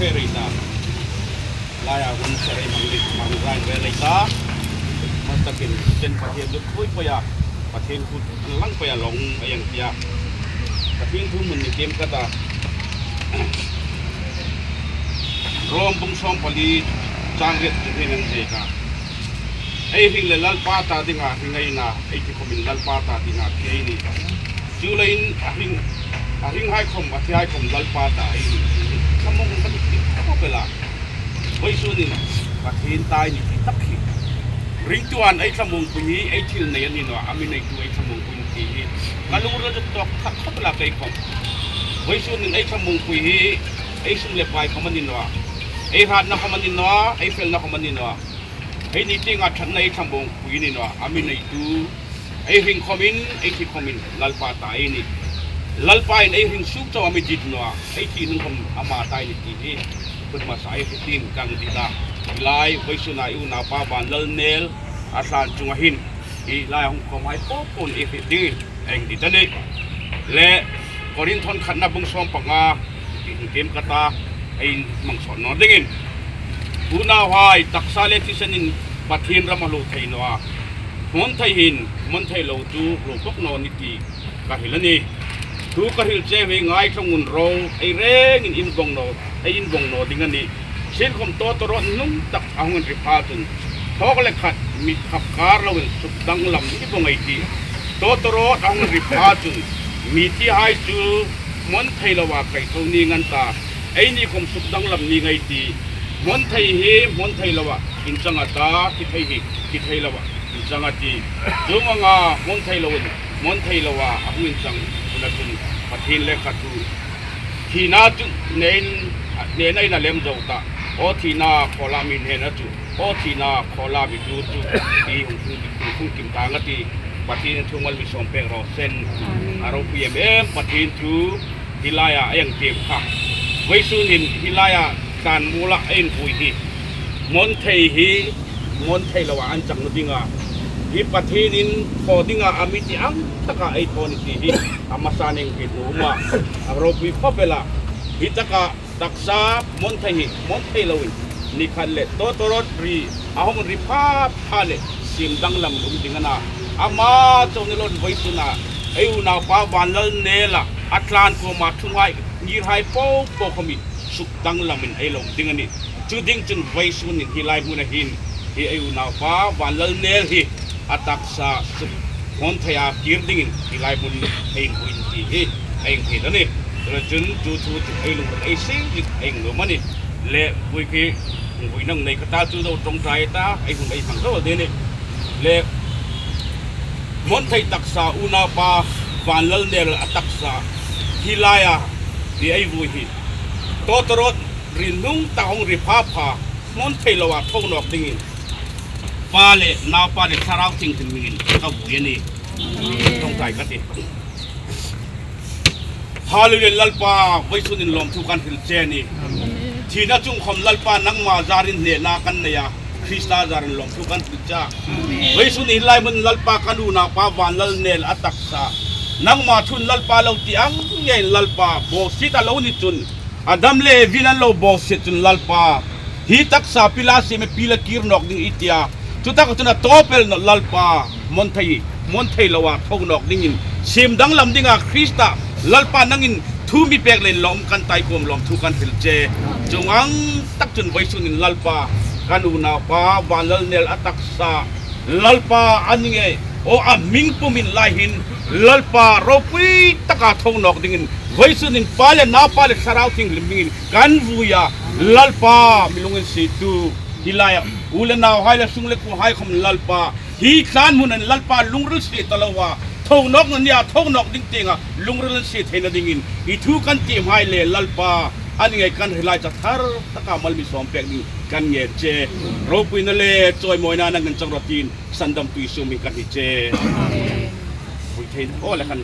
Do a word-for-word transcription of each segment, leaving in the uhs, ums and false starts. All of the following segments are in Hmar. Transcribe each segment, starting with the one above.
Rei ta. Laia hun sarai mang lik mang rai ve lei ta. Hmasa takin chen Pathien zuk pui pui a. Pathien kut an lang pui a long a yang tia. Pathien thu hmun ni kem ka ta. Rom bung sawm pali chang riet chu hin an zek a. Ei hring le Lalpa ta dinga hring ei na, ei thi khomin Lalpa ta dinga thi ei ni ta. Chu leiin a hring, a hring hai khom, a thi hai khom Lalpa ta ei ni. Ka mong ka ti ti ka bela. Vawisun hin Pathien ta ei ni ti tak hi. Ringtuin ei thlamuongpui hi, ei thil nei a ni naw a, a mi neitu ei thlamuongpui ti hi. Ka lungril chu tawk thak khop la kei khom. Vawisun hin ei thlamuongpui hi, ei sum le pai khom a ni naw a. Ei hratna khom a ni naw a, ei felna khom a ni naw a. Ei ni tienga ṭhatna ei thlamuongpui ni naw a, a mi neitu, ei hring khomin, ei thi khomin, Lalpa ta ei ni. Lalpa'n ei hring suok chau a mi dit naw a, ei thi hnung khom ama ta ei ni ti hi. Khut hmasa ei hriet dingin kan dit a. Hi lai, vawisuna i unaupa Vanlalnel a tlan chunga hin. Hi lai hung khom hai po po ei hriet dingin. Eng dit a nih. Le Korinthon khatna bung sawm panga, ti hung kem ka ta, ei hmang sawt naw dingin. Unauhai, taksa le thisenin Pathien ram a hluo thei naw a. Hmawn thei hin, hmawn thei lo chu hluo bawk naw ni ti ka hril a nih. Thu ka hril che hi ngaithlak un ro, ei rengin in vong naw, ei in vong naw ding a nih. Sienkhom tawtawrawt hnung tak a hung ri pha chun, thawk le khat mi khap kar loin suk danglam ni vong ei tih. Tawtawrawt a hung ri pha chun, mi thi hai chu hmawn thei loa kai tho ning an ta. Ei ni khom suk danglam ning ei tih. Hmawn thei hi hmawn thei loa inchang a ta, thi thei hi thi thei loa inchang a tih. Chuong anga hmawn thei loin, hmawn thei loa a hung inchang huna chun Pathien lekhathu. Thina chu nen, nen ei na lem zo ta. Aw thina, khawla mi hnena chu. Aw thina, khawla mi tu chu. Ti hung, hung, hung kim ta nga ti. Pathien thu mal mi sawm pek raw se. Amen. A ropui em em Pathien thu hi laia a hang tiem kha. Vawisun hin hi laia tlan mula a invui hi. Hmawn thei hi, hmawn thei loa an chang naw dinga. Hi Pathienin thaw dinga a mi ti ang taka ei thaw ni ti hi. A hmasa ning hi nuom a. A ropui khop el a. Hi taka taksa hmawn thei hi, hmawn thei loin. Ni khat le tawtawrawt ri, a hung ri pha pha le, siem danglam lum ding a na. Ama chau ni loin vawisuna. Ei unaupa Vanlalnela, a tlan kuoma thung hai, ngir hai po po khomin. Suk danglamin ei lawm ding a nih. Chu ding chun vawisun hin hi lai hmuna hin hi ei unaupa Vanlalnel hi a taksa suk hmawn theia kir dingin hi lai hmun ei invui ti hi ei inthei a nih. Chuleiin chun chu thu chu ei lungril ei sing dik ei nuom a nih. Le vui khi vui nang nei ka ta chu zo ṭawngṭai ta ei hun ei hmang zo ding a nih. Le hmawn thei taksa unaupa Vanlalnel a taksa hi laia hi ei vui hi. Tawtawrawt ri hnung tak hung ri pha pha, hmawn thei loa tho nawk dingin. Pa le Naupa le Thlarau Thienghlim hmingin ka vui a nih. Ṭawngṭai ka ti. Hallelujah, Lalpa, vawisun hin lawmthu kan hril che a nih. Thina chung khom Lalpa nangma zarin hnena kan nei a. Krista zarin lawmthu kan hril che a. Vawisun hin hi lai hmun Lalpa kan unaupa Vanlalnel a taksa. Nangma thun Lalpa lo ti ang ngeiin Lalpa, bawsiet a lo ni chun. Adam le Evi-in an lo bawsiet chun Lalpa. Hi taksa pila siem e pila kir nawk ding i tia. Chu taka chun a tawp el nawh Lalpa. Hmawn thei, hmawn thei loa tho nawk dingin. Siem danglam dinga Krista. Lalpa nangin thu mi pek leiin lawm kan tai kuom lawmthu kan hril che. Chuong ang tak chun vawisun hin Lalpa. Kan unaupa Vanlalnel a taksa. Lalpa a ni ngei. Aw a hming pumin lai hin. Lalpa ropui taka tho nawk dingin. Vawisun hin Pa le Naupa le Thlarau Thienghlim hmingin kan vui a. Lalpa mi lunginsiettu. Hi laia. U le nauhai le sung le kuohai khom Lalpa. Hi tlan hmun an Lalpa lungril sie ta loa. Tho nawk na nia tho nawk ding tienga. Lungril an sie theina dingin. I thu kan tiem hai le Lalpa. A ni ngei kan hril lai chu thar taka mal mi sawm pek ding. Kan ngen che. Ropuina le chawimawina nangin chang rawh tiin. Sandamtu Isu hmingin kan hni che. Vui thei. Aw le khan.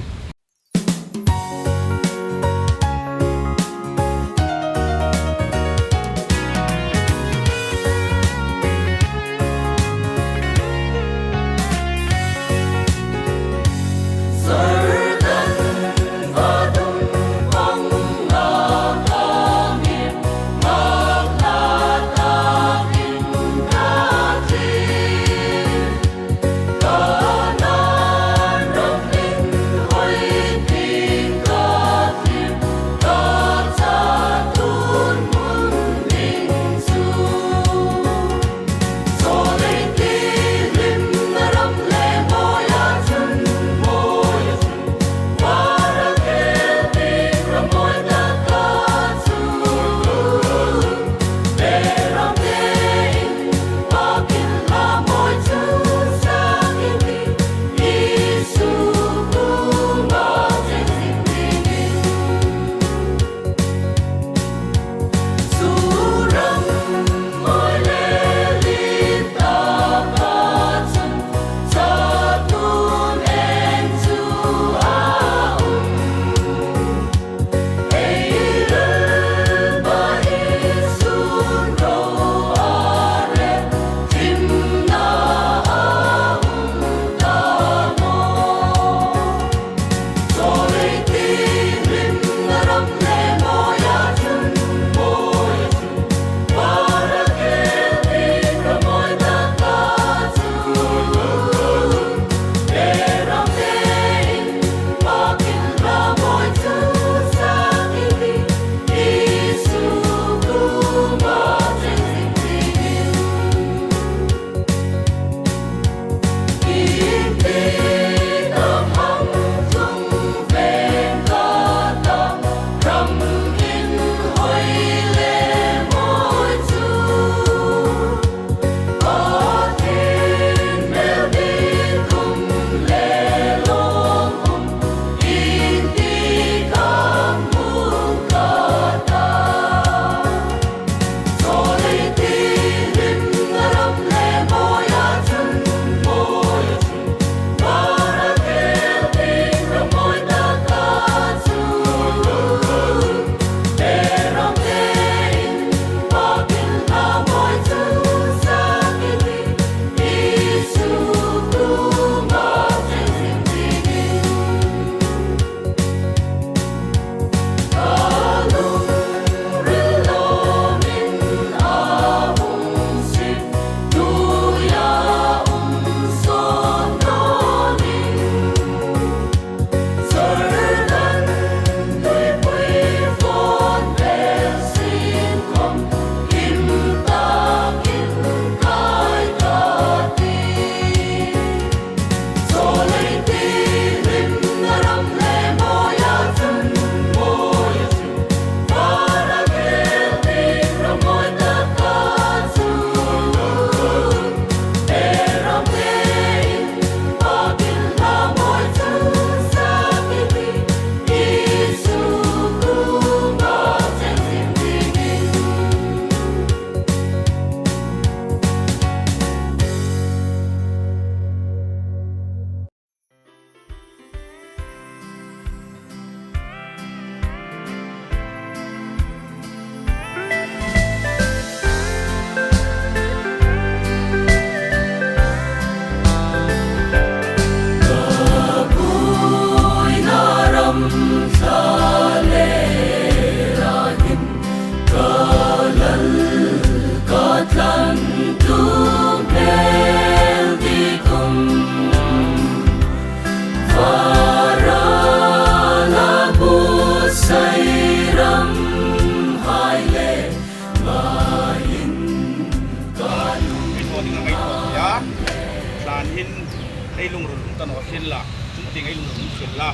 Ei lungril um ta naw sienla, chungtieng ei lungril um sienla,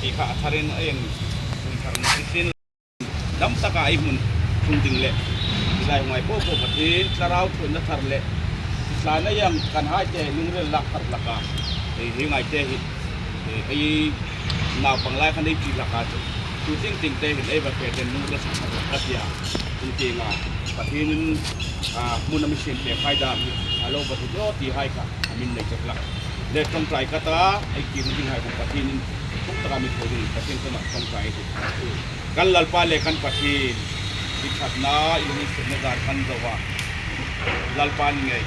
ti kha a tharin ei hung thar naw sienla. Dam taka ei hmun ṭhung ding le, hi lai hung ngai po po Pathien Thlarau ṭhuoina thar le, thlana ieng kan hai te lungril lak thar hlak a, ei hi ngai te hi, ei, ei naupang lai khan ei ṭi hlak a chu. Chu tieng tieng te hin ei va fe ten lungril sak thar hlak a tia. Chungtienga Pathienin, a, hmun a mi siem pek hai dam hi, a lo va ti daw ti hai kha a min nei chak hlak. Le ṭawngṭai ka ta, ei kir ding hai kha Pathienin, ṭawng taka mi thaw ding Pathien kuomah ṭawngṭai ei ti. Kan Lalpa le kan Pathien, i ṭhatna, i lunginsietna zar kan zo a. Lalpa ni ngei.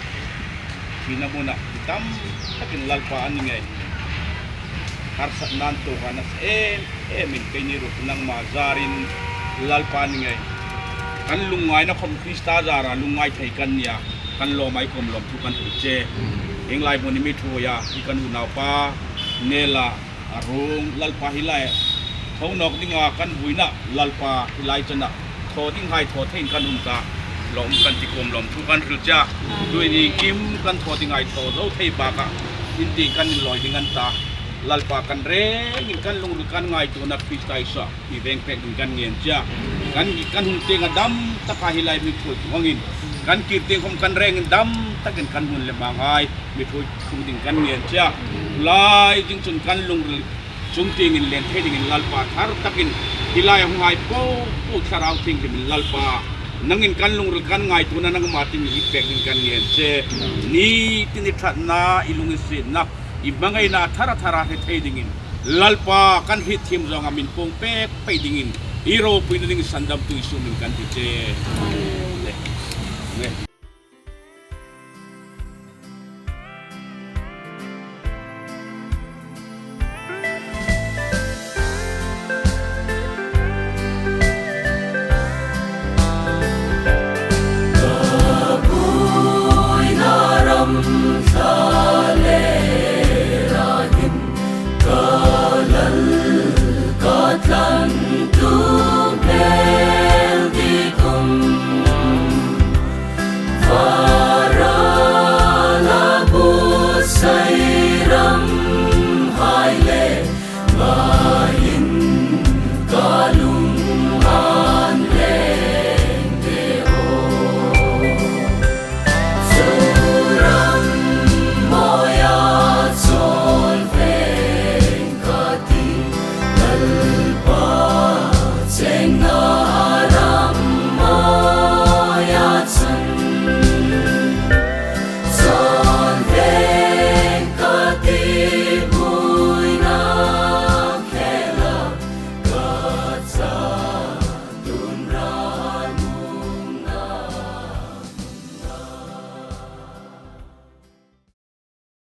Thina hmuna, i tam takin Lalpa a ni ngei. Harsatna an tuok a, a nasa em emin keini ruok nangma zarin Lalpa ni ngei. Kan lungngaina khom Krista zara lungngai thei kan nia. Kan lawm ei kuom lawmthu kan hril che. Hieng lai hmun hi mi ṭhuoi a, hi kan unaupa, Nela, a ruong, Lalpa hi lai thaw nawk dinga kan vuina, Lalpa hi lai chena thaw ding hai thaw theiin kan um ta. Lawm kan ti kuom lawmthu kan hril che. Tuhin iengkim kan thaw ding hai thaw zo thei bakah, in ti kan inlawi ding an ta. Lalpa kan rengin kan lungril kan ngaituona Krista Isuaah i veng pek ding kan ngen che. Kan, kan hung tieng a dam taka hi lai mi ṭhuoi thung angin, kan kir tieng khom kan rengin dam takin kan hmun le hmanghai mi ṭhuoi thung ding kan ngen che. Lai zing chun kan lungril chungtiengin lien thei dingin Lalpa thar takin hi lai hung hai po po Thlarau Thienghlimin Lalpa, nangin kan lungril kan ngaituona nangma tieng hi pek ding kan ngen che. Ni tin i ṭhatna, i lunginsietna, i hmangaina thara thara hre thei dingin Lalpa kan hriet thiem zawnga min puong pek pei dingin i ropuina ding sandamtu Isu hmingin kan ti che. Amen.